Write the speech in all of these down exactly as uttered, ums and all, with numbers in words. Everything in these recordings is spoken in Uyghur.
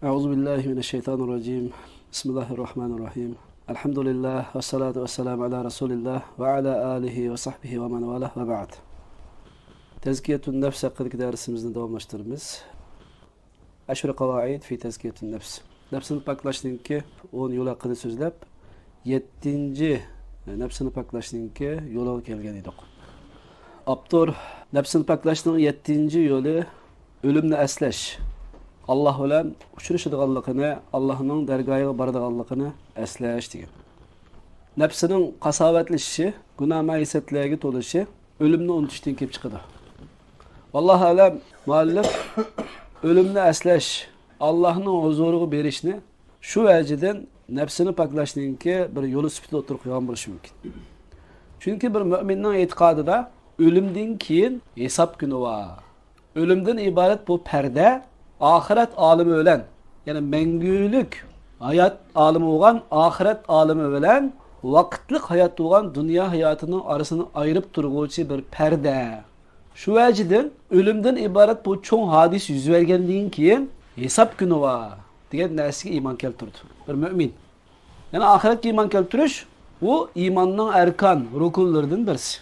أعوذ بالله من الشيطان الرجيم. بسم الله الرحمن الرحيم. الحمد لله والصلاة والسلام على رسول الله وعلى آله وصحبه ومن والاه وبعد. تزكية النفس ھەققىدىكى دەرسىمىزنى داۋاملاشتۇرىمىز. عشر قواعد في تزكية النفس. نەپسىنى پاكلاشنىڭكى ئون يولى ھەققىدە سۆزلەپ، يەتتىنچى نەپسىنى پاكلاشنىڭكى يولىغا كەلگەن ئىدۇق. ئاپتور نەپسىنى پاكلاشنىڭ يەتتىنچى يولى ئۆلۈمنى ئەسلەش، ئاللاھ بىلەن ئۇچرىشىدىغانلىقىنى، ئاللاھنىڭ دەرگاھىغا بارىدىغانلىقىنى ئەسلەش دېگەن. نەپسىنىڭ قاساۋەتلىشىشى، گۇناھ مەئسىيەتلەرگە تولۇشى ئۆلۈمنى ئۇنتۇشتىن كېلىپ چىقىدۇ. ۋاللاھۇ ئەلەم، مۇئەللىپ ئۆلۈمنى ئەسلەش، ئاللاھنىڭ ھۇزۇرىغا بېرىشنى شۇ ۋەجىدىن نەپسىنى پاكلاشنىڭكى بىر يولى سۈپىتىدە ئوتتۇرىغا قويغان بولۇشى مۇمكىن. چۈنكى بىر مۆمىننىڭ ئېتىقادىدا ئۆلۈمدىن كېيىن ھېساب كۈنى بار. ئۆلۈمدىن ئىبارەت بۇ پەردە ئاخىرەت ئالىمى بىلەن، يەنى مەڭگۈلۈك ھايات ئالىمى بولغان ئاخىرەت ئالىمى بىلەن ۋاقىتلىق ھايات بولغان دۇنيا ھاياتىنىڭ ئارىسىنى ئايرىپ تۇرغۇچى بىر پەردە. شۇ ۋەجىدىن ئۆلۈمدىن ئىبارەت بۇ چوڭ ھادىسە يۈز بەرگەندىن كېيىن ھېساب كۈنى بار دېگەن نەرسىگە ئىمان كەلتۈرىدۇ بىر مۆمىن. يەنى ئاخىرەتكە ئىمان كەلتۈرۈش، بۇ ئىماننىڭ ئەركان، رۇكۇنلىرىدىن بىرسى.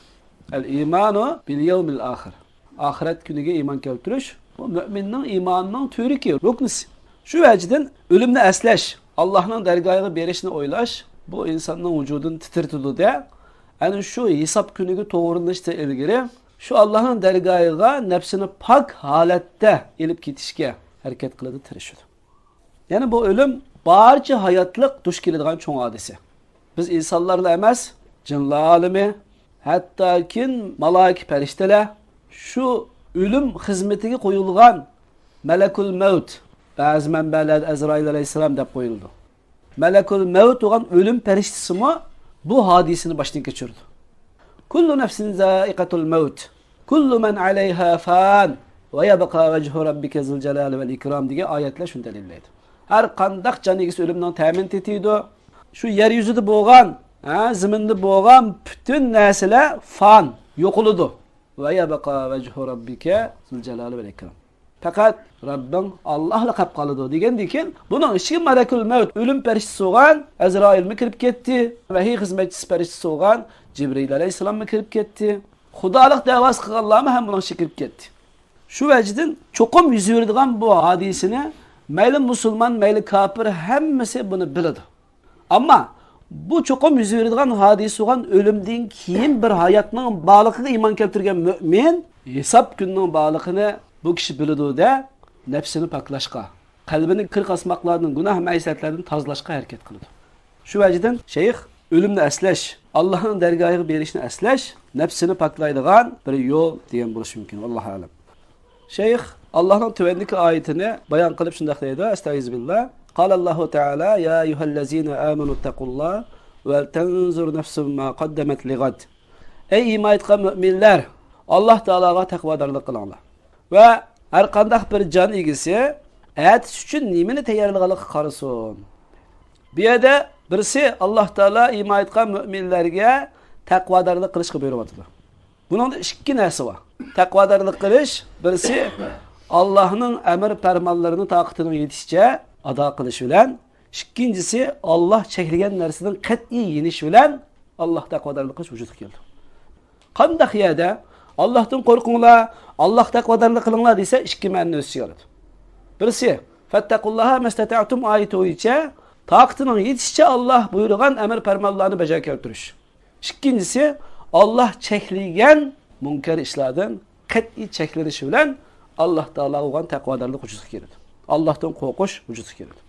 الإيمان باليوم الآخر. ئاخىرەت كۈنىگە ئىمان كەلتۈرۈش، بۇ مۆمىننىڭ ئىمانىنىڭ تۈۋرۈكى، رۇكنىسى. شۇ ۋەجىدىن ئۆلۈمنى ئەسلەش، ئاللاھنىڭ دەرگاھىغا بېرىشنى ئويلاش، بۇ ئىنساننىڭ ۋۇجۇدىنى تىترىتىدۇ-دە، ئەنە شۇ ھېساب كۈنىگە توغرىلىنىشتىن ئىلگىرى، شۇ ئاللاھنىڭ دەرگاھىغا نەپسىنى پاك ھالەتتە ئېلىپ كېتىشكە ھەرىكەت قىلىدۇ، تىرىشىدۇ. يەنى بۇ ئۆلۈم بارچە ھاياتلىق دۇچ كېلىدىغان چوڭ ھادىسە. بىز ئىنسانلارلا ئەمەس، جىنلار ئالىمى، ھەتتاكى مالائىكە پەرىشتىلەر شۇ ئۆلۈم خىزمىتىگە قويۇلغان مەلەكۇل مەۋت، بەزى مەنبەلەردە ئەزرائىل ئەلەيھىسسالام دەپ قويۇلىدۇ. مەلەكۇل مەۋت بولغان ئۆلۈم پەرىشتىسىمۇ بۇ ھادىسىنى باشتىن كەچۈرىدۇ. كۇللۇ نەفسىن زائىقەتۇل مەۋت. كۇللۇ مەن ئەلەيھا فان ۋە يەبقا ۋەجھۇ رەببىكە زۇل جالالى ۋەل ئىكرام دېگەن ئايەتلەر شۇنى دەلىللەيدۇ. ھەر قانداق جان ئىگىسى ئۆلۈمنىڭ تەمىنى تېتىيدۇ. شۇ يەر يۈزىدە بولغان، ھە، زېمىندا بولغان پۈتۈن نەرسىلەر فان، يوقىلىدۇ. ۋە يەبقا ۋەجھۇ رەببىكە زۇل جالالى ۋەل ئىكرام. پەقەت رەببىڭ ئاللاھلا قاپ قالىدۇ دېگەندىكىن، بۇنىڭ ئىچىگە مەلەكۇل مەۋت، ئۆلۈم پەرىشتىسى بولغان ئەزرائىلمۇ كىرىپ كەتتى. ۋەھىي خىزمەتچىسى پەرىشتىسى بولغان جىبرىئىل ئەلەيھىسسالاممۇ كىرىپ كەتتى. خۇدالىق دەۋاسى قىلغانلارمۇ ھەم بۇنىڭ ئىچىگە كىرىپ كەتتى. شۇ ۋەجىدىن چوقۇم يۈز بېرىدىغان بۇ ھادىسىنى مەيلى مۇسۇلمان، مەيلى كاپىر، ھەممىسى بۇنى بىلىدۇ. ئەمما بۇ چوقۇم يۈز بېرىدىغان ھادىسە بولغان ئۆلۈمدىن كېيىن بىر ھاياتنىڭ بارلىقىغا ئىمان كەلتۈرگەن مۆمىن ھېساب كۈنىنىڭ بارلىقىنى بۇ كىشى بىلىدۇ-دە، نەپسىنى پاكلاشقا، قەلبىنى كىر قاسماقلاردىن، گۇناھ مەئسىيەتلەردىن تازىلاشقا ھەرىكەت قىلىدۇ. شۇ ۋەجىدىن شەيخ ئۆلۈمنى ئەسلەش، ئاللاھنىڭ دەرگاھىغا بېرىشنى ئەسلەش نەپسىنى پاكلايدىغان بىر يول دېگەن بولۇشى مۇمكىن. ۋاللاھۇ ئەلەم. شەيخ ئاللاھنىڭ تۆۋەندىكى ئايىتىنى بايان قىلىپ شۇنداق دەيدۇ، ئەستەئىزۇبىللا. قال الله تعالى: يا أيها الذين آمنوا اتقوا الله ولتنظر نفس ما قدمت لغد. ئەي ئىمان ئېيتقان مۆمىنلەر، ئاللاھ تائالاغا تەقۋادارلىق قىلىڭلار. ۋە ھەر قانداق بىر جان ئىگىسى ئەتىسى ئۈچۈن نېمىنى تەييارلىغانلىقىغا قارىسۇن. بۇ يەردە بىرسى، ئاللاھ تائالا ئىمان ئېيتقان مۆمىنلەرگە تەقۋادارلىق قىلىشقا بۇيرۇۋاتىدۇ. بۇنىڭدا ئىككى نەرسە بار. تەقۋادارلىق قىلىش، بىرسى، ئاللاھنىڭ ئەمر پەرمانلىرىنى تاقىتىنىڭ يېتىشىچە ئادا قىلىش بىلەن، ئىككىنچىسى، ئاللاھ چەكلىگەن نەرسىدىن قەتئىي يېنىش بىلەن ئاللاھ تەقۋادارلىق قىلىش ۋۇجۇدقا كېلىدۇ. قانداق يەردە ئاللاھتىن قورقۇڭلار، ئاللاھ تەقۋادارلىق قىلىڭلار دېسە، ئىككى مەنىنى ئۆز ئىچىگە ئالىدۇ. بىرسى، فاتقوا الله ما استطعتم ئايىتى بويىچە تاقىتىنىڭ يېتىشىچە ئاللاھ بۇيرۇغان ئەمر پەرمانلارنى بەجا كەلتۈرۈش. ئىككىنچىسى، ئاللاھ چەكلىگەن مۇنكەر ئىشلاردىن قەتئىي چەكلىنىش بىلەن ئاللاھ تائالاغا بولغان تەقۋادارلىق ۋۇجۇدقا كېلىدۇ. ئاللاھتىن قورقۇش ۋۇجۇدقا كېلىدۇ.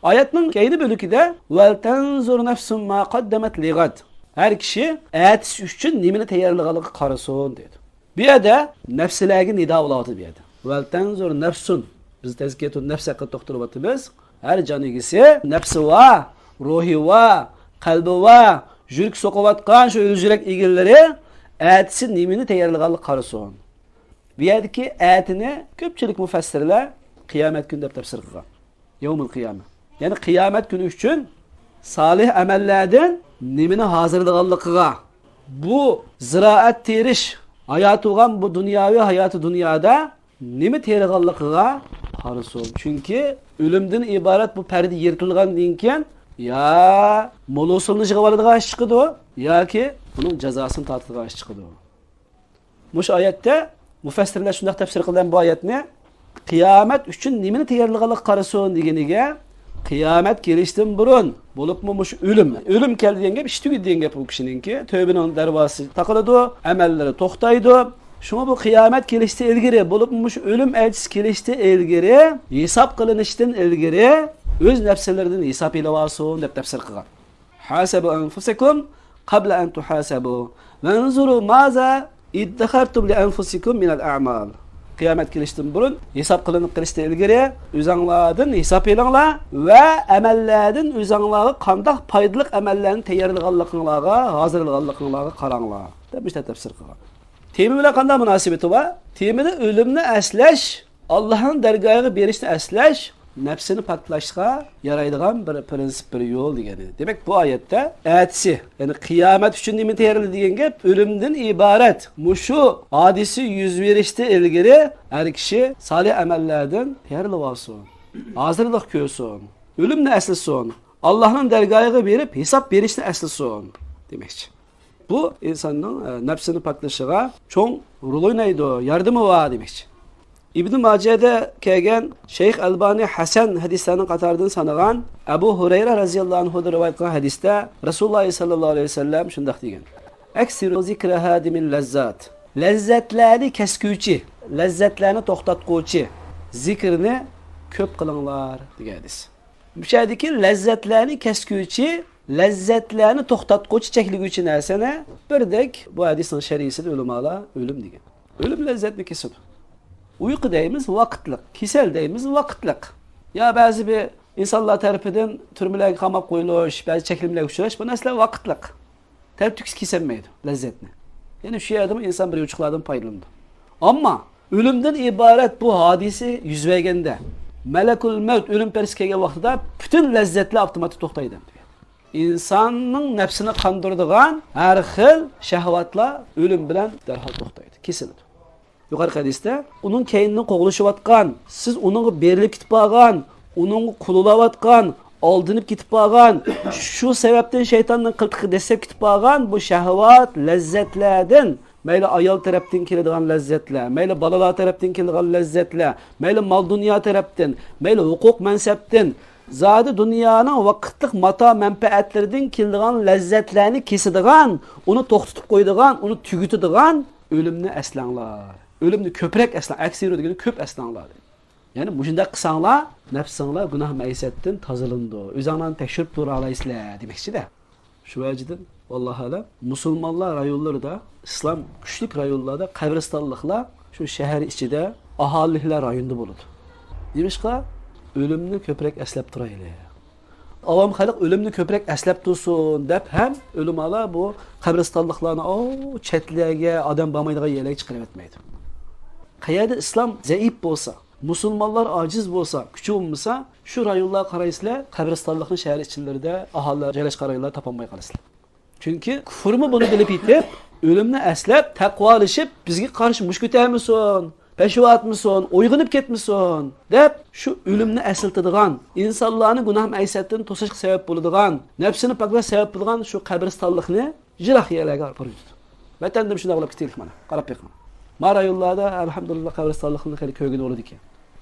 ئايەتنىڭ كەينى بۆلىكىدە، ولتنظر نفس ما قدمت لغد. ھەر كىشى ئەتىسى ئۈچۈن نېمىنى تەييارلىغانلىقىغا قارىسۇن، دەيدۇ. بۇ يەردە نەپسلەرگە نىدا بولۇۋاتىدۇ بۇ يەردە. ولتنظر نفس. بىز تەزكىيەتۇن نەپس ھەققىدە توختىلىۋاتىمىز. ھەر جان ئىگىسى، نەپسى بار، روھى بار، قەلبى بار، يۈرىكى سوقۇۋاتقان شۇ ھۈجرە ئىگىلىرى ئەتىسى نېمىنى تەييارلىغانلىقىغا قارىسۇن. بۇ يەردىكى ئەتىنى كۆپچىلىك مۇفەسسىرلەر قىيامەت كۈنى دەپ تەپسىر قىلغان. يەۋمۇل قىيامە. يەنى قىيامەت كۈنى ئۈچۈن سالىھ ئەمەللەردىن نېمىنى ھازىرلىغانلىقىغا، بۇ زىرائەت تېرىش ھاياتى بولغان بۇ دۇنياۋى ھاياتى دۇنيادا نېمە تېرىغانلىقىغا قارىسۇن. چۈنكى ئۆلۈمدىن ئىبارەت بۇ پەردە يىرتىلغاندىن كېيىن يا موللىسىنى يىغىۋالىدىغان ئىش چىقىدۇ، ياكى بۇنىڭ جازاسىنى تارتىدىغان ئىش چىقىدۇ. مۇشۇ ئايەتتە مۇفەسسىرلەر شۇنداق تەپسىر قىلغان بۇ ئايەتنى، قىيامەت ئۈچۈن نېمىنى تەييارلىغانلىققا قارىسۇن دېگىنىگە، قىيامەت كېلىشتىن بۇرۇن، بولۇپمۇ مۇشۇ ئۆلۈم، ئۆلۈم كەلدى دېگەن گەپ، ئىش تۈگىدى دېگەن گەپ ئۇ كىشىنىڭكى. تۆبىنىڭ دەرۋازىسى تاقىلىدۇ، ئەمەللىرى توختايدۇ. شۇڭا بۇ قىيامەت كېلىشتىن ئىلگىرى، بولۇپمۇ مۇشۇ ئۆلۈم ئەلچىسى كېلىشتىن ئىلگىرى، ھېساب قىلىنىشتىن ئىلگىرى ئۆز نەپسلىرىدىن ھېساب ئېلىۋالسۇن دەپ تەپسىر قىلغان. حاسبوا أنفسكم قبل أن تحاسبوا وانظروا ماذا ادخرتم لأنفسكم من الأعمال. قىيامەت كېلىشتىن بۇرۇن، ھېساب قىلىنىپ قېلىشتىن ئىلگىرى ئۆزۈڭلاردىن ھېساب ئېلىڭلار ۋە ئەمەللەردىن ئۆزۈڭلارغا قانداق پايدىلىق ئەمەللەرنى تەييارلىغانلىقىڭلارغا، ھازىرلىغانلىقىڭلارغا قاراڭلار دەپ مۇشۇنداق تەپسىر قىلغان. تېما بىلەن قانداق مۇناسىۋىتى بار؟ تېمىدە ئۆلۈمنى ئەسلەش، ئاللاھنىڭ دەرگاھىغا بېرىشنى ئەسلەش نەپسىنى پاكلاشقا يارايدىغان بىر پىرىنسىپ، بىر يول دېگەن ئىدى. دېمەك، بۇ ئايەتتە ئەتىسى، يەنى قىيامەت ئۈچۈن نېمە تەييارلىدى دېگەن گەپ، ئۆلۈمدىن ئىبارەت مۇشۇ ھادىسە يۈز بېرىشتىن ئىلگىرى ھەر كىشى سالىھ ئەمەللەردىن تەييارلىۋالسۇن، ھازىرلىق كۆرسۇن، ئۆلۈمنى ئەسلىسۇن، ئاللاھنىڭ دەرگاھىغا بېرىپ ھېساب بېرىشنى ئەسلىسۇن دېمەكچى. بۇ ئىنساننىڭ، ئە، نەپسىنى پاكلىشىغا چوڭ رول ئوينايدۇ، ياردىمى بار دېمەكچى. ئىبنى ماجەدە كەلگەن شەيخ ئەلبانى ھەسەن ھەدىسلەرنىڭ قاتارىدىن سانىغان ئەبۇ ھۇرەيرە رازىياللاھۇ ئەنھۇدىن رىۋايەت قىلغان ھەدىستە رەسۇلۇللاھ سەللەللاھۇ ئەلەيھى ۋەسەللەم شۇنداق دېگەن: أكثروا ذكر هادم اللذات. لەززەتلەرنى كەسكۈچى، لەززەتلەرنى توختاتقۇچى زىكىرنى كۆپ قىلىڭلار دېگەن ھەدىس. مۇشۇ يەردىكى لەززەتلەرنى كەسكۈچى، لەززەتلەرنى توختاتقۇچى، چەكلىگۈچى نەرسىنى بىردەك بۇ ھەدىسنىڭ شەرھىسىدە ئۆلىمالار ئۆلۈم دېگەن. ئۆلۈم لەززەتنى كېسىدۇ. ئۇيقۇ دەيمىز، ۋاقىتلىق. كېسەل دەيمىز، ۋاقىتلىق. يا بەزى بىر ئىنسانلار تەرىپىدىن تۈرمىلەرگە قاماپ قويۇلۇش، بەزى چەكلىمىلەرگە ئۇچراش، بۇ نەرسىلەر ۋاقىتلىق. تەلتۆكۈس كېسەلمەيدۇ لەززەتنى. يەنى شۇ يەردىمۇ ئىنسان بىر يوچۇقلاردىن پايدىلىنىدۇ. ئەمما ئۆلۈمدىن ئىبارەت بۇ ھادىسە يۈز بەرگەندە، مەلەكۇل مەۋت، ئۆلۈم پەرىشتىسى كەلگەن ۋاقتىدا پۈتۈن لەززەتلەر ئاپتوماتىك توختايدۇ. ئىنساننىڭ نەپسىنى قاندۇرىدىغان ھەر خىل شەھۋاتلار ئۆلۈم بىلەن دەرھال توختايدۇ، كېسىلىدۇ. يۇقىرىقى ھەدىستە ئۇنىڭ كەينىدىن قوغلىشىۋاتقان، سىز ئۇنىڭغا بېرىلىپ كېتىپ بارغان، ئۇنىڭغا قۇلىلاۋاتقان، ئالدىنىپ كېتىپ بارغان، شۇ سەۋەبتىن شەيتاننىڭ قىلتىقىغا دەسسەپ كېتىپ بارغان بۇ شەھۋات، لەززەتلەردىن، مەيلى ئايال تەرەپتىن كېلىدىغان لەززەتلەر، مەيلى بالىلار تەرەپتىن كېلىدىغان لەززەتلەر، مەيلى مال-دۇنيا تەرەپتىن، مەيلى ھوقۇق-مەنسەپتىن، زادى دۇنيانىڭ ۋاقىتلىق ماتا-مەنپەئەتلىرىدىن كېلىدىغان لەززەتلەرنى كېسىدىغان، ئۇنى توختىتىپ قويىدىغان، ئۇنى تۈگىتىدىغان ئۆلۈمنى ئەسلەڭلار. ئۆلۈمنى كۆپرەك ئەسلەڭ، ئەكسىرۇ دېگىنى كۆپ ئەسلەڭلار. يەنى مۇشۇنداق قىلساڭلار، نەپسىڭلار گۇناھ مەيسەتتىن تازىلىنىدۇ. ئۆزۈڭلارنى تەكشۈرۈپ تۇرالايسىلەر دېمەكچىدە. شۇ ۋەجىدىن، ۋاللاھۇ ئەلەم، مۇسۇلمانلار رايونلىرىدا، ئىسلام كۈچلۈك رايونلاردا قەبرىستانلىقلار شۇ شەھەر ئىچىدە، ئاھالىلىكلەر رايونىدا بولىدۇ. نېمىشقا؟ ئۆلۈمنى كۆپرەك ئەسلەپ تۇرايلى. ئاۋام خەلق ئۆلۈمنى كۆپرەك ئەسلەپ تۇرسۇن دەپ ھەم ئۆلىمالار بۇ قەبرىستانلىقلارنى ئاۋۇ چەتلەرگە، ئادەم بارمايدىغان يەرلەرگە چىقىرىۋەتمەيدۇ. قەيەردە ئىسلام زەئىپ بولسا، مۇسۇلمانلار ئاجىز بولسا، كۈچى بولمىسا، شۇ رايونلارغا قارايسىلەر، قەبرىستانلىقنىڭ شەھەر ئىچىلىرىدە ئاھالىلەر جايلاشقان رايونلارنى تاپالماي قالىسىلەر. چۈنكى كۇفۇرمۇ بۇنى بىلىپ يېتىپ، ئۆلۈمنى ئەسلەپ، تەقۋالىشىپ، بىزگە قارشى مۇشت كۆتەرمىسۇن، پەشۋا ئاتمىسۇن، ئويغىنىپ كەتمىسۇن دەپ، شۇ ئۆلۈمنى ئەسلىتىدىغان، ئىنسانلارنى گۇناھ مەيسەتتىن توساشقا سەۋەب بولىدىغان، نەپسىنى پاكلاشقا سەۋەب بولىدىغان شۇ قەبرىستانلىقنى يىراق يەرلەرگە ئاپىرىۋېتىدۇ. ۋەتەندىمۇ شۇنداق بولۇپ كېتەيلى مانا، قاراپ بېقىڭ. ما رايونلاردا، ئەلھەمدۇلىللا، قەبرىستانلىقنى خېلى كۆرگىلى بولىدىكەن.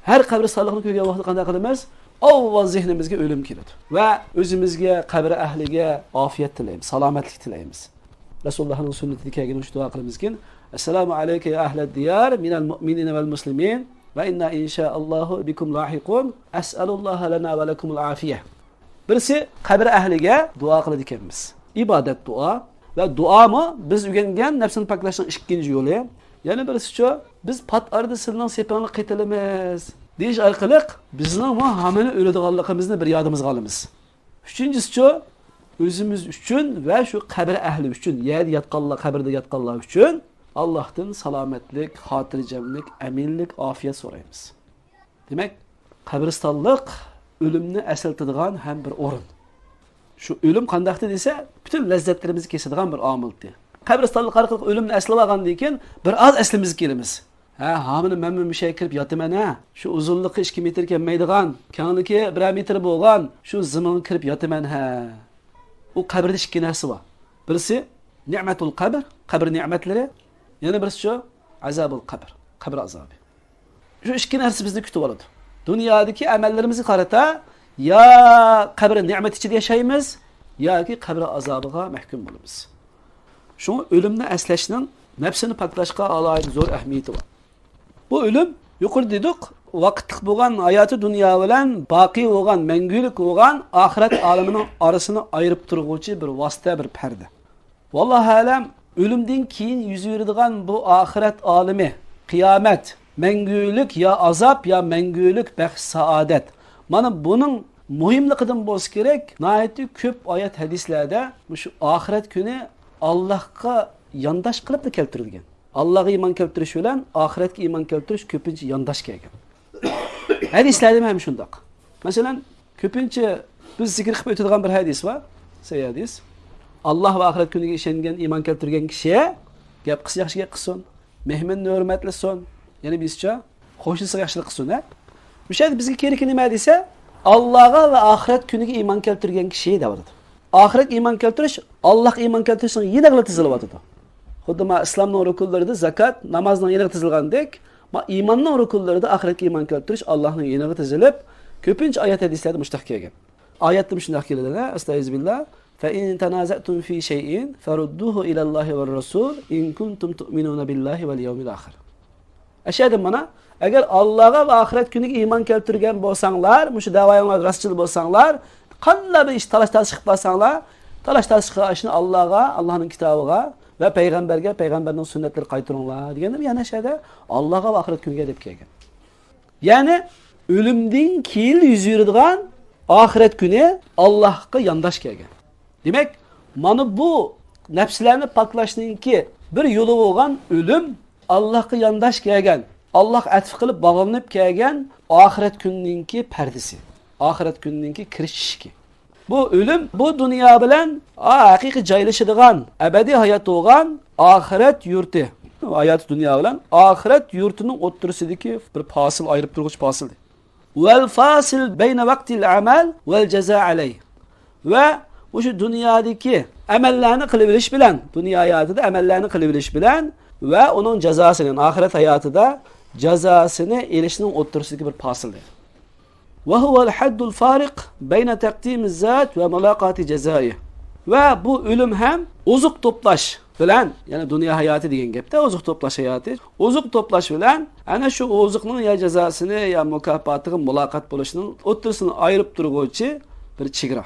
ھەر قەبرىستانلىقنى كۆرگەن ۋاقىتتا قانداق قىلىمىز؟ ئاۋۋال زېھنىمىزگە ئۆلۈم كېلىدۇ. ۋە ئۆزىمىزگە، قەبرە ئەھلىگە ئافىيەت تىلەيمىز، سالامەتلىك تىلەيمىز. رەسۇلۇللاھنىڭ سۈننىتىدە كەلگەن شۇ دۇئا قىلىمىزكىن، السلام عليك يا أهل الديار من المؤمنين والمسلمين وإنا إن شاء الله بكم لاحقون، أسأل الله لنا ولكم العافية. بىرسى قەبرە ئەھلىگە دۇئا قىلىدىكەنمىز. ئىبادەت دۇئا ۋە دۇئامۇ بىز ئۆگەنگەن نەپسىنى پاكلاشنىڭ ئىككىنچى يولى. يەنە بىرسىچۇ، بىز پات ئارىدا سىلىنىڭ سېپىڭلارغا قېتىلىمىز دېيىش ئارقىلىق بىزنىڭمۇ ھامىنى ئۆلىدىغانلىقىمىزنى بىر يادىمىزغا ئالىمىز. ئۈچىنچىسىچۇ، ئۆزىمىز ئۈچۈن ۋە شۇ قەبرە ئەھلى ئۈچۈن، يەردە ياتقانلار، قەبرىدە ياتقانلار ئۈچۈن ئاللاھتىن سالامەتلىك، خاتىرجەملىك، ئەمىنلىك، ئافىيەت سورايمىز. دېمەك، قەبرىستانلىق ئۆلۈمنى ئەسلىتىدىغان ھەم بىر ئورۇن. شۇ ئۆلۈم قانداقتى دېسە، پۈتۈن لەززەتلىرىمىزنى كېسىدىغان بىر ئامىلتى. قەبرىستانلىق ئارقىلىق ئۆلۈمنى ئەسلىۋالغاندىن كېيىن، بىر ئاز ئەسلىمىزگە كېلىمىز. ھە، ھامىنى مەنمۇ مۇشۇ يەرگە كىرىپ ياتىمەن، ھە. شۇ ئۇزۇنلۇقى ئىككى مېتىر كەلمەيدىغان، كەڭلىكى بىرەر مېتىر بولغان شۇ زېمىنغا كىرىپ ياتىمەن، ھە. ئۇ قەبرىدە ئىككى نەرسە بار. بىرسى نىئمەتۇل قەبر، قەبرە نېمەتلىرى. يەنە بىرسى شۇ ئازابۇل قەبر، قەبرە ئازابى. شۇ ئىككى نەرسە بىزنى كۈتۈۋالىدۇ. دۇنيادىكى ئەمەللىرىمىزگە قارىتا يا قەبرە نېمەت ئىچىدە ياشايمىز، ياكى قەبرە ئازابىغا مەھكۇم بولىمىز. شۇڭا ئۆلۈمنى ئەسلەشنىڭ نەپسىنى پاكلاشقا ئالاھىدە زور ئەھمىيىتى بار. بۇ ئۆلۈم، يۇقىرىدا دېدۇق، ۋاقىتلىق بولغان ھاياتى دۇنيا بىلەن باقىي بولغان، مەڭگۈلۈك بولغان ئاخىرەت ئالىمىنىڭ ئارىسىنى ئايرىپ تۇرغۇچى بىر ۋاسىتە، بىر پەردە. ۋاللاھۇ ئەلەم، ئۆلۈمدىن كېيىن يۈز بېرىدىغان بۇ ئاخىرەت ئالىمى، قىيامەت، مەڭگۈلۈك يا ئازاب، يا مەڭگۈلۈك بەخت سائادەت. مانا بۇنىڭ مۇھىملىقىدىن بولسا كېرەك، ناھايىتى كۆپ ئايەت ھەدىسلەردە مۇشۇ ئاخىرەت كۈنى ئاللاھقا يانداش قىلىپلا كەلتۈرۈلگەن. ئاللاھقا ئىمان كەلتۈرۈش بىلەن ئاخىرەتكە ئىمان كەلتۈرۈش كۆپىنچە يانداش كەلگەن. ھەدىسلەردىمۇ ھەم شۇنداق. مەسىلەن، كۆپىنچە بىز زىكىر قىلىپ ئۆتىدىغان بىر ھەدىس بار. سەھىھ ھەدىس. ئاللاھ ۋە ئاخىرەت كۈنىگە ئىشەنگەن، ئىمان كەلتۈرگەن كىشى گەپ قىلسا ياخشى گەپ قىلسۇن، مېھمىنىنى ھۆرمەتلىسۇن، يەنە بىزچە قوشنىسىغا ياخشىلىق قىلسۇن، ھە؟ مۇشۇ يەردە بىزگە كېرىكى نېمە دېسە، ئاللاھقا ۋە ئاخىرەت كۈنىگە ئىمان كەلتۈرگەن كىشى دەۋاتىدۇ. ئاخىرەتكە ئىمان كەلتۈرۈش، ئاللاھقا ئىمان كەلتۈرۈشنىڭ يېنىغىلا تىزىلىۋاتىدۇ. خۇددى ما ئىسلامنىڭ رۇكۇنلىرىدا زاكات، نامازنىڭ يېنىغا تىزىلغاندەك، ما ئىماننىڭ رۇكۇنلىرىدا ئاخىرەتكە ئىمان كەلتۈرۈش ئاللاھنىڭ يېنىغا تىزىلىپ، كۆپىنچە ئايەت ھەدىسلەردە مۇشۇنداق كەلگەن. ئايەتتە مۇشۇنداق كېلىدۇ، ئەستەئىزۇبىللا. فَإِن تَنَازَعْتُمْ فِي شَيْءٍ فَرُدُّوهُ إِلَى اللَّهِ وَالرَّسُولِ إِن كُنتُمْ تُؤْمِنُونَ بِاللَّهِ وَالْيَوْمِ الْآخِرِ. ئەشەدە مانا، ئەگەر ئاللاھقا ۋە ئاخىرەت كۈنىگە ئىمان كەلتۈرگەن بولساڭلار، مۇشۇ دەۋايىڭلاردا راستچىل بولساڭلار، قانداق بىر ئىش تالاش-تارتىش قىلىپ بارساڭلار، تالاش-تارتىش قىلغان ئىشنى ئاللاھقا، ئاللاھنىڭ كىتابىغا ۋە پەيغەمبەرگە، پەيغەمبەرنىڭ سۈننەتلىرىگە قايتۇرۇڭلار دېگەندە، يەنە ئەشەدە ئاللاھقا ۋە ئاخىرەت كۈنىگە دەپ كەلگەن. يەنى ئۆلۈمدىن كېيىن يۈز بېرىدىغان ئاخىرەت كۈنى ئاللاھقا يانداش كەلگەن. دېمەك، مانا بۇ نەپسلەرنى پاكلاشنىڭكى بىر يولى بولغان ئۆلۈم ئاللاھقا يانداش كەلگەن، ئاللاھقا ئەتىپ قىلىپ باغلىنىپ كەلگەن ئاخىرەت كۈنىنىڭكى پەردىسى، ئاخىرەت كۈنىنىڭكى كىرىش ئىشىكى. بۇ ئۆلۈم، بۇ دۇنيا بىلەن، ئا، ھەقىقىي جايلىشىدىغان، ئەبەدىي ھايات بولغان ئاخىرەت يۇرتى. ھايات دۇنيا بىلەن ئاخىرەت يۇرتىنىڭ ئوتتۇرىسىدىكى بىر پاسىل، ئايرىپ تۇرغۇچ پاسىل. وَالْفَاصِلِ بَيْنَ وَقْتِ الْعَمَلِ وَالْجَزَاءِ عَلَيْهِ. ۋە مۇشۇ دۇنيادىكى ئەمەللەرنى قىلىۋېلىش بىلەن، دۇنيا ھاياتىدا ئەمەللەرنى قىلىۋېلىش بىلەن ۋە ئۇنىڭ جازاسىنى، يەنى ئاخىرەت ھاياتىدا جازاسىنى ئېلىشنىڭ ئوتتۇرىسىدىكى بىر پاسىل. وَهُوَ الْحَدُّ الْفَارِقُ بَيْنَ تَقْدِيمِ الزَّاتِ وَمُلَاقَاةِ الْجَزَاءِ. ۋە بۇ ئۆلۈم ھەم ئوزۇق توپلاش بىلەن، يەنى دۇنيا ھاياتى دېگەن گەپتە، ئوزۇق توپلاش ھاياتى. ئوزۇق توپلاش بىلەن ئەنە شۇ ئوزۇقنىڭ يا جازاسىنى، يا مۇكاپاتىغا مۇلاقات بولۇشنىڭ ئوتتۇرىسىنى ئايرىپ تۇرغۇچى بىر چېگرا.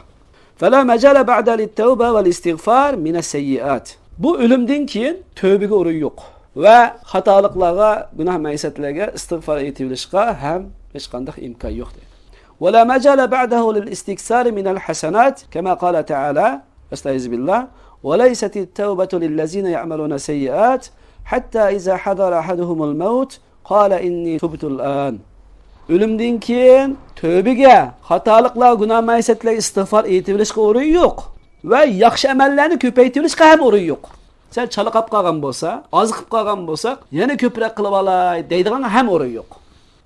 فَلَا مَجَالَ بَعْدَهَا لِلتَّوْبَةِ وَالِاسْتِغْفَارِ مِنَ السَّيِّئَاتِ. بۇ ئۆلۈمدىن كېيىن تۆۋبىگە ئورۇن يوق. ۋە خاتالىقلارغا، گۇناھ مەئسىيەتلەرگە ئىستىغفار ئېيتىۋېلىشقا ھەم ھېچقانداق ئىمكان يوق، دەيدۇ. وَلَا مَجَالَ بَعْدَهَا لِلِاسْتِكْثَارِ مِنَ الْحَسَنَاتِ كَمَا قَالَ تَعَالَى، أَسْتَعِيذُ بِاللَّهِ، وَلَيْسَتِ التَّوْبَةُ لِلَّذِينَ يَعْمَلُونَ السَّيِّئَاتِ حَتَّى إِذَا حَضَرَ أَحَدَهُمُ الْمَوْتُ قَالَ إِنِّي تُبْتُ الْآنَ. ئۆلۈمدىن كېيىن تۆۋبىگە، خاتالىقلار، گۇناھ مەئسىيەتلەرگە ئىستىغفار ئېيتىۋېلىشقا ئورۇن يوق. ۋە ياخشى ئەمەللەرنى كۆپەيتىۋېلىشقا ھەم ئورۇن يوق. سەل چالا قاپ قالغان بولسا، ئاز قىلىپ قالغان بولساق، يەنە كۆپرەك قىلىۋالاي دەيدىغانغا ھەم ئورۇن يوق.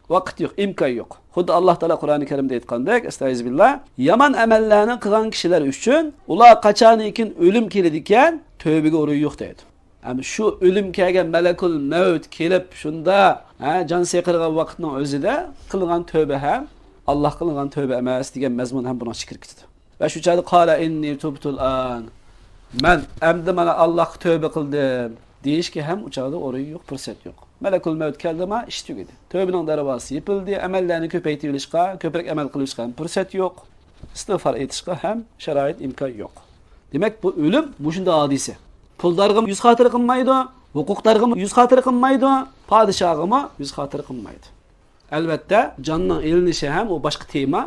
ۋاقىت يوق، ئىمكان يوق. خۇددى ئاللاھ تائالا قۇرئانى كەرىمدە ئېيتقاندەك، ئەستەئىزۇبىللا، يامان ئەمەللەرنى قىلغان كىشىلەر ئۈچۈن ئۇلار قاچانكىن ئۆلۈم كېلىدىكەن، تۆۋبىگە ئورۇن يوق دەيدۇ. ھەم شۇ ئۆلۈم كەلگەن مەلەكۇل مەۋت كېلىپ، شۇندا، ھە، جان سىقىرغان ۋاقىتنىڭ ئۆزىدە قىلغان تۆۋبە ھەم ئاللاھقا قىلغان تۆۋبە ئەمەس دېگەن مەزمۇن ھەم بۇنىڭ ئىچىگە كىرىپ كېتىدۇ. ۋە شۇ چاغدا قالە ئىننى تۇبتۇل ئان. مەن ئەمدى مانا ئاللاھقا تۆۋبە قىلدىم دېيىشكە ھەم ئۇ چاغدا ئورۇن يوق، پۇرسەت يوق. مەلەكۇل مەۋت كەلدىما، ئىش تۈگىدى. تۆۋبىنىڭ دەرۋازىسى يېپىلدى، ئەمەللەرنى كۆپەيتىۋېلىشقا، كۆپرەك ئەمەل قىلىۋېلىشقا ھەم پۇرسەت يوق. ئىستىغفار ئېيتىشقا ھەم شارائىت، ئىمكان يوق. دېمەك، بۇ ئۆلۈم مۇشۇنداق ھادىسە. پۇلدارغىمۇ يۈز خاتىرە قىلمايدۇ، ھوقۇقدارغىمۇ يۈز خاتىرە قىلمايدۇ، پادىشاھقىمۇ يۈز خاتىرە قىلمايدۇ. ئەلۋەتتە، جاننىڭ ئېلىنىشى ھەم ئۇ باشقا تېما.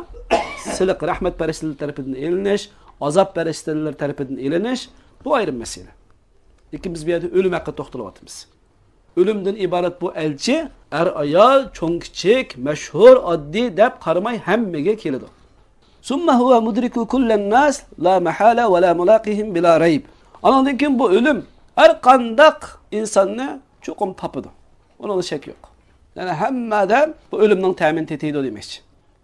سىلىق رەھمەت پەرىشتىلىرى تەرىپىدىن ئېلىنىش، ئازاب پەرىشتىلىرى تەرىپىدىن ئېلىنىش، بۇ ئايرىم مەسىلە. لېكىن بىز بۇ يەردە ئۆلۈم ھەققىدە توختىلىۋاتىمىز. ئۆلۈمدىن ئىبارەت بۇ ئەلچى ئەر-ئايال، چوڭ-كىچىك، مەشھۇر، ئاددىي دەپ قارىماي ھەممىگە كېلىدۇ. ثم هو مدرك كل الناس لا محالة ولا ملاقيهم بلا ريب. ئانىڭدىن كېيىن بۇ ئۆلۈم ھەر قانداق ئىنساننى چوقۇم تاپىدۇ. ئۇنىڭدا شەك يوق. يەنى ھەممە ئادەم بۇ ئۆلۈمنىڭ تەمىنى تېتىيدۇ دېمەكچى.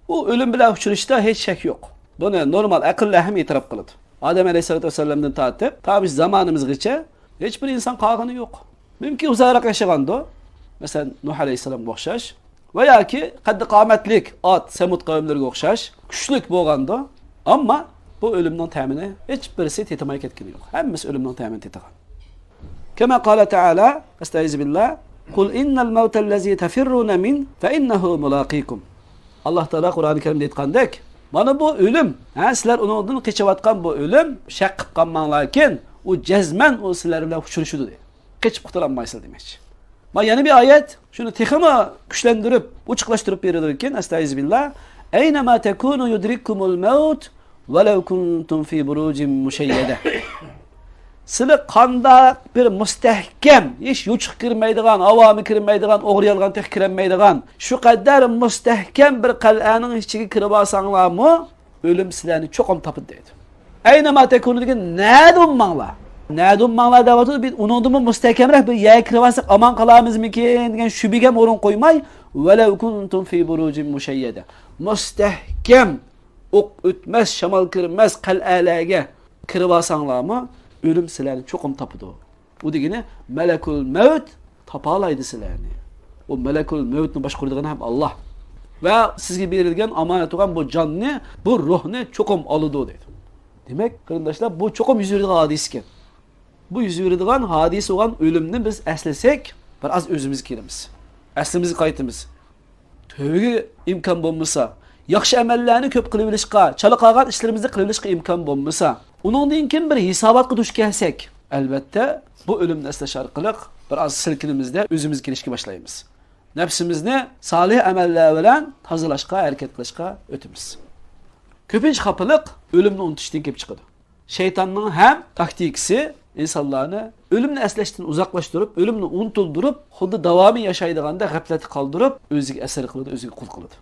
ئۇ ئۆلۈم بىلەن ئۇچرىشىشتا ھېچ شەك يوق. بۇنى نورمال ئەقىللەر ھەم ئېتىراپ قىلىدۇ. ئادەم ئەلەيھىسسالاتۇ ۋەسسالامدىن تارتىپ تا بىز زامانىمىزغىچە ھېچ بىر ئىنسان قالغىنى يوق. مۇمكىن ئۇزاقراق ياشىغاندۇ. مەسىلەن، نۇھ ئەلەيھىسسالامغا ئوخشاش. ۋە ياكى قەددى قامەتلىك ئاد، سەمۇد قەۋملىرىگە ئوخشاش كۈچلۈك بولغاندۇ. ئەمما بۇ ئۆلۈمنىڭ تەمىنى ھېچ بىرسى تېتىماي كەتكىنى يوق. ھەممىسى ئۆلۈمنىڭ تەمىنى تېتىغان. كما قال تعالى، أستعيذ بالله، قل إن الموت الذي تفرون منه فإنه ملاقيكم. ئاللاھ تائالا قۇرئانى كەرىمدە ئېيتقاندەك، مانا بۇ ئۆلۈم، ھە، سىلەر ئۇنىڭدىن قېچىۋاتقان بۇ ئۆلۈم، شەك قىلىپ قالماڭلاركىن، ئۇ جەزمەن ئۇ سىلەر بىلەن ئۇچرىشىدۇ، دەيدۇ. قېچىپ قۇتۇلالمايسىلەر دېمەكچى. ما يەنە بىر ئايەت شۇنى تېخىمۇ كۈچلەندۈرۈپ، ئوچۇقلاشتۇرۇپ بېرىدىكەن، ئەستەئىزۇ بىللا، أينما تكونوا يدرككم الموت ولو كنتم في بروج مشيدة. سىلى قانداق بىر مۇستەھكەم، ھېچ يوچۇق كىرمەيدىغان، ئاۋامى كىرمەيدىغان، ئوغرى يالغان تېخى كىرەلمەيدىغان، شۇ قەدەر مۇستەھكەم بىر قەلئەنىڭ ئىچىگە كىرىۋالساڭلارمۇ، ئۆلۈم سىلەرنى چوقۇم تاپىدۇ دەيدۇ. أينما تكونوا دېگەن نەدە بولماڭلار. نەدە بولماڭلار دەۋاتىدۇ، بىز ئۇنىڭدىنمۇ مۇستەھكەمرەك بىر يەرگە كىرىۋالساق ئامان قالارمىزمىكىن دېگەن شۈبھىگە ھەم ئورۇن قويماي، ولو كنتم في بروج مشيدة. مۇستەھكەم ئوق ئۆتمەس، شامال كىرمەس قەلئەلەرگە كىرىۋالساڭلارمۇ، ئۆلۈم سىلەرنى چوقۇم تاپىدۇ. ئۇ دېگىنى مەلەكۇل مەۋت تاپالايدۇ سىلەرنى. ئۇ مەلەكۇل مەۋتنى باشقۇرىدىغىنى ھەم ئاللاھ. ۋە سىزگە بېرىلگەن ئامانەت بولغان بۇ جاننى، بۇ روھنى چوقۇم ئالىدۇ دەيدۇ. دېمەك، قېرىنداشلار، بۇ چوقۇم يۈز بېرىدىغان ھادىسە ئىكەن. بۇ يۈز بېرىدىغان ھادىسە بولغان ئۆلۈمنى بىز ئەسلىسەك، بىر ئاز ئۆزىمىزگە كېلىمىز. ئەسلىمىزگە قايتىمىز. تۆۋىگە ئىمكان بولمىسا، ياخشى ئەمەللەرنى كۆپ قىلىۋېلىشقا، چالا قالغان ئىشلىرىمىزنى قىلىۋېلىشقا ئىمكان بولمىسا، ئۇنىڭدىن كېيىن بىر ھېساباتقا دۇچ كەلسەك، ئەلۋەتتە، بۇ ئۆلۈمنى ئەسلەش ئارقىلىق بىر ئاز سىلكىنىمىزدە ئۆزىمىزگە كېلىشكە باشلايمىز. نەپسىمىزنى سالىھ ئەمەللەر بىلەن تازىلاشقا ھەرىكەت قىلىشقا ئۆتىمىز. كۆپىنچە خاپىلىق ئۆلۈمنى ئۇنتۇشتىن كېلىپ چىقىدۇ. شەيتاننىڭ ھەم تاكتىكىسى ئىنسانلارنى ئۆلۈمنى ئەسلەشتىن ئۇزاقلاشتۇرۇپ، ئۆلۈمنى ئۇنتۇلدۇرۇپ، خۇددى داۋامىي ياشايدىغاندا غەپلەتتە قالدۇرۇپ، ئۆزىگە ئەسىر قىلىدۇ، ئۆزىگە قۇل قىلىدۇ.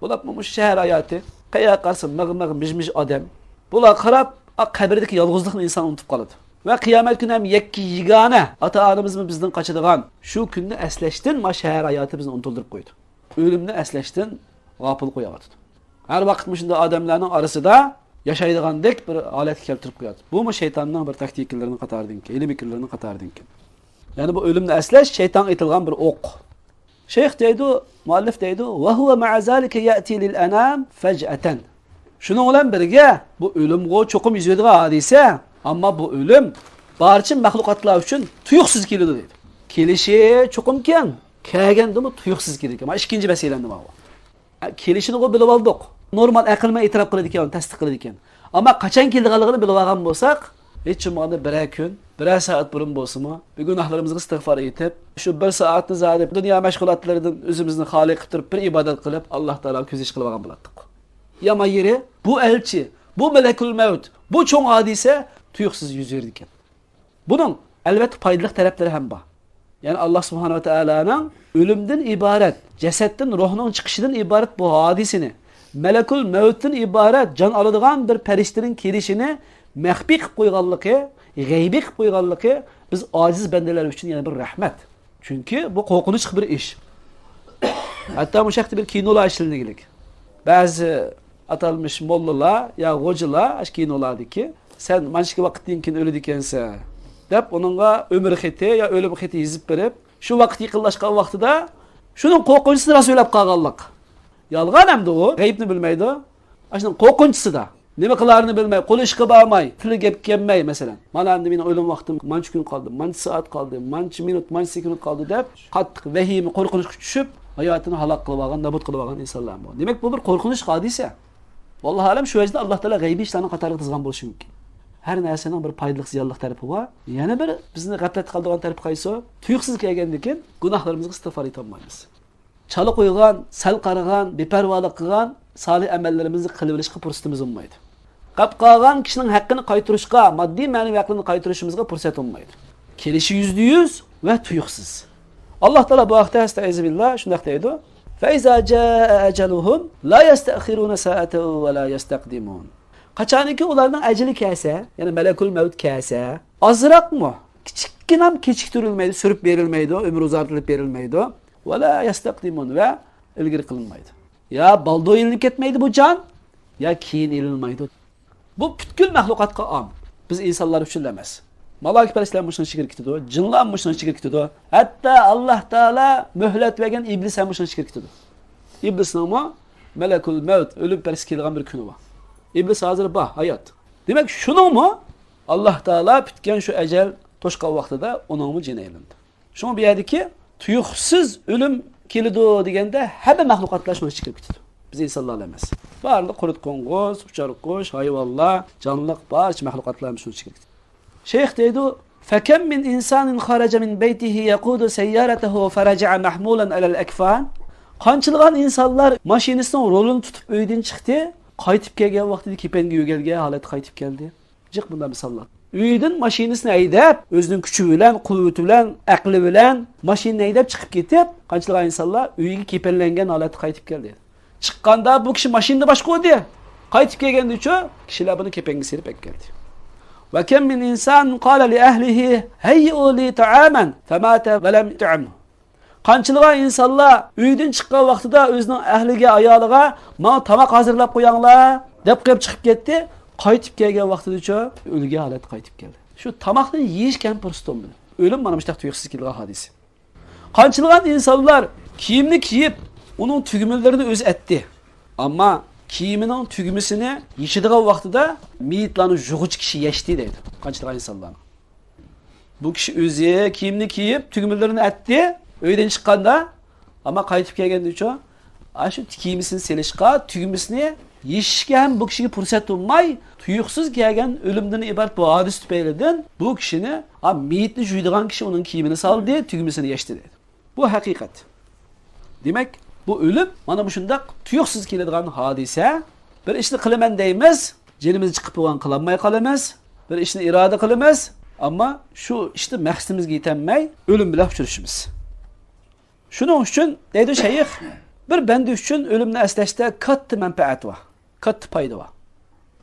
بولۇپمۇ مۇشۇ شەھەر ھاياتى، قەيەرگە قارىسا مىغ-مىغ، مىژ-مىژ ئادەم. بۇلارغا قاراپ، ئا، قەبرىدىكى يالغۇزلۇقنى ئىنسان ئۇنتۇپ قالىدۇ. ۋە قىيامەت كۈنى ھەم يەككە يېگانە ئاتا-ئانىمىزمۇ بىزدىن قاچىدىغان شۇ كۈننى ئەسلەشتىن ما شەھەر ھاياتى بىزنى ئۇنتۇلدۇرۇپ قويىدۇ. ئۆلۈمنى ئەسلەشتىن غاپىل قويۇۋاتىدۇ. ھەر ۋاقىت مۇشۇنداق ئادەملەرنىڭ ئارىسىدا ياشايدىغاندەك بىر ھالەتكە كەلتۈرۈپ قوياتتى. بۇمۇ شەيتاننىڭ بىر تاكتىكىلىرىنىڭ قاتارىدىنكەن، ھىيلە-مىكىرلىرىنىڭ قاتارىدىنكەن. يەنى بۇ ئۆلۈمنى ئەسلەش شەيتانغا ئېتىلغان بىر ئوق. شەيخ دەيدۇ، مۇئەللىپ دەيدۇ، وهو مع ذلك يأتي للأنام فجأة. شۇنىڭ بىلەن بىرگە، بۇ ئۆلۈمغۇ چوقۇم يۈز بېرىدىغان ھادىسە، ئەمما بۇ ئۆلۈم بارچە مەخلۇقاتلار ئۈچۈن تۇيۇقسىز كېلىدۇ دەيدۇ. كېلىشى چوقۇمكەن، كەلگەندىمۇ تۇيۇقسىز كېلىدىكەن. مانا ئىككىنچى مەسىلەمدە ماۋۇ. كېلىشىنىغۇ بىلىۋالدۇق. نورمال ئەقىل بىلەن ئېتىراپ قىلىدىكەن، تەستىق قىلىدىكەن. ئەمما قاچان كېلىدىغانلىقىنى بىلىۋالغان بولساق، ھېچ بولمىغاندا بىرەر كۈن، بىرەر سائەت بۇرۇن بولسىمۇ، بىر گۇناھلىرىمىزغا ئىستىغپار ئېيتىپ، شۇ بىر سائەتنى زادى دۇنيا مەشغۇلاتلىرىدىن ئۆزىمىزنى خالىي قىلىپ تۇرۇپ، بىر ئىبادەت قىلىپ، ئاللاھ تائالاغا كۆز يېشى قىلىۋالغان بولاتتۇق. يامان يېرى، بۇ ئەلچى، بۇ مەلەكۇل مەۋت، بۇ چوڭ ھادىسە تۇيۇقسىز يۈز بېرىدىكەن. بۇنىڭ، ئەلۋەتتە، پايدىلىق تەرەپلىرى ھەم بار. يەنى، ئاللاھ سۇبھانەھۇ ۋە تائالانىڭ ئۆلۈمدىن ئىبارەت، جەسەتتىن روھنىڭ چىقىشىدىن ئىبارەت بۇ ھادىسىنى، مەلەكۇل مەۋتتىن ئىبارەت جان ئالىدىغان بىر پەرىشتىنىڭ كېلىشىنى مەخپىي قىلىپ قويغانلىقى، غەيبىي قىلىپ قويغانلىقى بىز ئاجىز بەندىلەر ئۈچۈن يەنە بىر رەھمەت. چۈنكى بۇ قورقۇنچلۇق بىر ئىش. ھەتتا مۇشۇ ھەقتە بىر كىنولار ئىشلىنىگلىك. بەزى ئاتالمىش موللىلار يا غوجىلار ئاشۇ كىنولاردىكى، «سەن مانچىكى ۋاقىتتىن كېيىن ئۆلىدىكەنسەن» دەپ، ئۇنىڭغا ئۆمۈر خېتى يا ئۆلۈم خېتى يېزىپ بېرىپ، شۇ ۋاقىت يېقىنلاشقان ۋاقتىدا شۇنىڭ قورقۇنچىسىنى راست ئويلاپ قالغانلىق. يالغان ئەمدى ئۇ، غەيىبنى بىلمەيدۇ. ئاشۇنىڭ قورقۇنچىسىدا. نېمە قىلارىنى بىلمەي، قول ئىشقا بارماي، تىلى گەپكە كەلمەي، مەسىلەن، «مانا ئەمدى مېنىڭ ئۆلۈم ۋاقتىم مانچە كۈن قالدى، مانچە سائەت قالدى، مانچە مىنۇت، مانچە سېكۇنت قالدى» دەپ، قاتتىق ۋەھىمە، قورقۇنچقا چۈشۈپ، ھاياتىنى ھالاك قىلىۋالغان، نابۇت قىلىۋالغان ئىنسانلار بار. دېمەك، بۇ بىر قورقۇنچ ھادىسە. ۋاللاھۇ ئەلەم، شۇ ۋەجدىن ئاللاھ تائالا غەيبىي ئىشلارنىڭ قاتارىغا تىزغان بولۇشى مۇمكىن. ھەر نەرسىنىڭ بىر پايدىلىق، زىيانلىق تەرىپى بار. يەنە بىر بىزنى غەپلەتتە قالدۇرغان تەرىپى قايسى؟ تۇيۇقسىز كەلگەندىن كېيىن گۇناھلىرىمىزغا ئىستىغپار ئېيتالمايمىز. چالا قويغان، سەل قارىغان، بىپەرۋالىق قىلغان سالىھ ئەمەللىرىمىزنى قىلىۋېلىشقا پۇرسىتىمىز بولمايدۇ. قاپ قالغان كىشىنىڭ ھەققىنى قايتۇرۇشقا، ماددىي مەنىۋى ھەقلىرىنى قايتۇرۇشىمىزغا پۇرسەت بولمايدۇ. كېلىشى يۈزدە يۈز ۋە تۇيۇقسىز. ئاللاھ تائالا بۇ ھەقتە، ئەستەئىزۇ بىللا، شۇنداق دەيدۇ، فإذا جاء أجلهم لا يستأخرون ساعة ولا يستقدمون. قاچانكى ئۇلارنىڭ ئەجىلى كەلسە، يەنى مەلەكۇل مەۋت كەلسە، ئازراقمۇ، كىچىككىنەم كېچىكتۈرۈلمەيدۇ، سۈرۈپ بېرىلمەيدۇ، ئۆمرى ئۇزارتىلىپ بېرىلمەيدۇ. ولا يستقدمون، ۋە ئىلگىرى قىلىنمايدۇ. يا بالدۇر ئېلىنىپ كەتمەيدۇ بۇ جان، يا كېيىن ئېلىنمايدۇ. بۇ پۈتكۈل مەخلۇقاتقا ئام. بىز ئىنسانلار ئۈچۈنلا ئەمەس. مالائىكە پەرىشتىلەر مۇشۇنىڭ ئىچىگە كىرىپ كېتىدۇ. جىنلار مۇشۇنىڭ ئىچىگە كىرىپ كېتىدۇ. ھەتتا ئاللاھ تائالا مۆھلەت بەرگەن ئىبلىس ھەم مۇشۇنىڭ ئىچىگە كىرىپ كېتىدۇ. ئىبلىسنىڭمۇ مەلەكۇل مەۋت، ئۆلۈم پەرىشتىسى كېلىدىغان بىر كۈنى بار. ئىبلىس ھازىر بار، ھايات. دېمەك، شۇنىڭمۇ ئاللاھ تائالا پۈتكەن شۇ ئەجەل توشقان ۋاقتىدا ئۇنىڭمۇ جېنى ئېلىندى. شۇڭا بۇ يەردىكى تۇيۇقسىز ئۆلۈم كېلىدۇ دېگەندە، ھەممە مەخلۇقاتلار شۇنىڭ ئىچىگە كىرىپ كېتىدۇ. بىز ئىنسانلار ئەمەس. بارلىق قۇرت قوڭغۇز، ئۇچار قۇش، ھايۋانلار، جانلىق، بارچە مەخلۇقاتلار شۇنىڭ ئىچىگە كىرىپ كېتىدۇ. شەيخ دەيدۇ، فكم من إنسان خرج من بيته يقود سيارته فرجع محمولا على الأكفان. قانچىلىغان ئىنسانلار ماشىنىسىنىڭ رولىنى تۇتۇپ ئۆيدىن چىقتى، قايتىپ كەلگەن ۋاقتىدا كېپەنگە يۆگەلگەن ھالەتتە قايتىپ كەلدى. جىق بۇنداق مىساللار. ئۆيىدىن ماشىنىسىنى ھەيدەپ، ئۆزىنىڭ كۈچى بىلەن، قۇۋۋىتى بىلەن، ئەقلى بىلەن ماشىنىنى ھەيدەپ چىقىپ كېتىپ، قانچىلىغان ئىنسانلار ئۆيىگە كېپەنلەنگەن ھالەتتە قايتىپ كەلدى. چىققاندا بۇ كىشى ماشىنىنى باشقۇردى. قايتىپ كەلگەندىچۇ، كىشىلەر بۇنى كېپەنگە سېلىپ ئەكەلدى. وكم من إنسان قال لأهله هيئوا لي طعاما فمات ولم يطعمه. قانچىلىغان ئىنسانلار ئۆيدىن چىققان ۋاقتىدا ئۆزىنىڭ ئەھلىگە، ئايالىغا، ماڭا تاماق ھازىرلاپ قويۇڭلار، دەپ قويۇپ چىقىپ كەتتى. قايتىپ كەلگەن ۋاقتىدىچۇ، ئۆلگەن ھالەتتە قايتىپ كەلدى. شۇ تاماقنى يېيىشكە ھەم پۇرسىتى بولمىدى. ئۆلۈم مانا مۇشۇنداق تۇيۇقسىز كېلىدىغان ھادىسە. قانچىلىغان ئىنسانلار كىيىمنى كىيىپ، ئۇنىڭ تۈگمىلىرىنى ئۆزى ئەتتى. ئەمما كىيىمىنىڭ تۈگمىسىنى يېشىدىغان ۋاقتىدا مېيىتلارنى يۇغۇچى كىشى يەشتى دەيدۇ. قانچىلىغان ئىنسانلارنىڭ. بۇ كىشى ئۆزى كىيىمنى كىيىپ، تۈگمىلىرىنى ئەتتى، ئۆيدىن چىققاندا، ئەمما قايتىپ كەلگەندىچۇ، ئاشۇ كىيىمىسىنى سېلىشقا، تۈگمىسىنى يېشىشكە ھەم بۇ كىشىگە پۇرسەت بولماي، تۇيۇقسىز كەلگەن ئۆلۈمدىن ئىبارەت بۇ ھادىسە تۈپەيلىدىن بۇ كىشىنى، ھا، مېيىتنى جۇيىدىغان كىشى ئۇنىڭ كىيىمىنى سالدى، تۈگمىسىنى يەشتى دەيدۇ. بۇ ھەقىقەت. دېمەك، بۇ ئۆلۈم مانا مۇشۇنداق تۇيۇقسىز كېلىدىغان ھادىسە. بىر ئىشنى قىلىمەن دەيمىز، جېنىمىز چىقىپ بولغان قىلالماي قالىمىز. بىر ئىشنى ئىرادە قىلىمىز، ئەمما شۇ ئىشتا مەقسىتىمىزگە يېتەلمەي ئۆلۈم بىلەن ئۇچرىشىمىز. شۇنىڭ ئۈچۈن دەيدۇ شەيخ، بىر بەندە ئۈچۈن ئۆلۈمنى ئەسلەشتە كاتتا مەنپەئەت بار، كاتتا پايدا بار.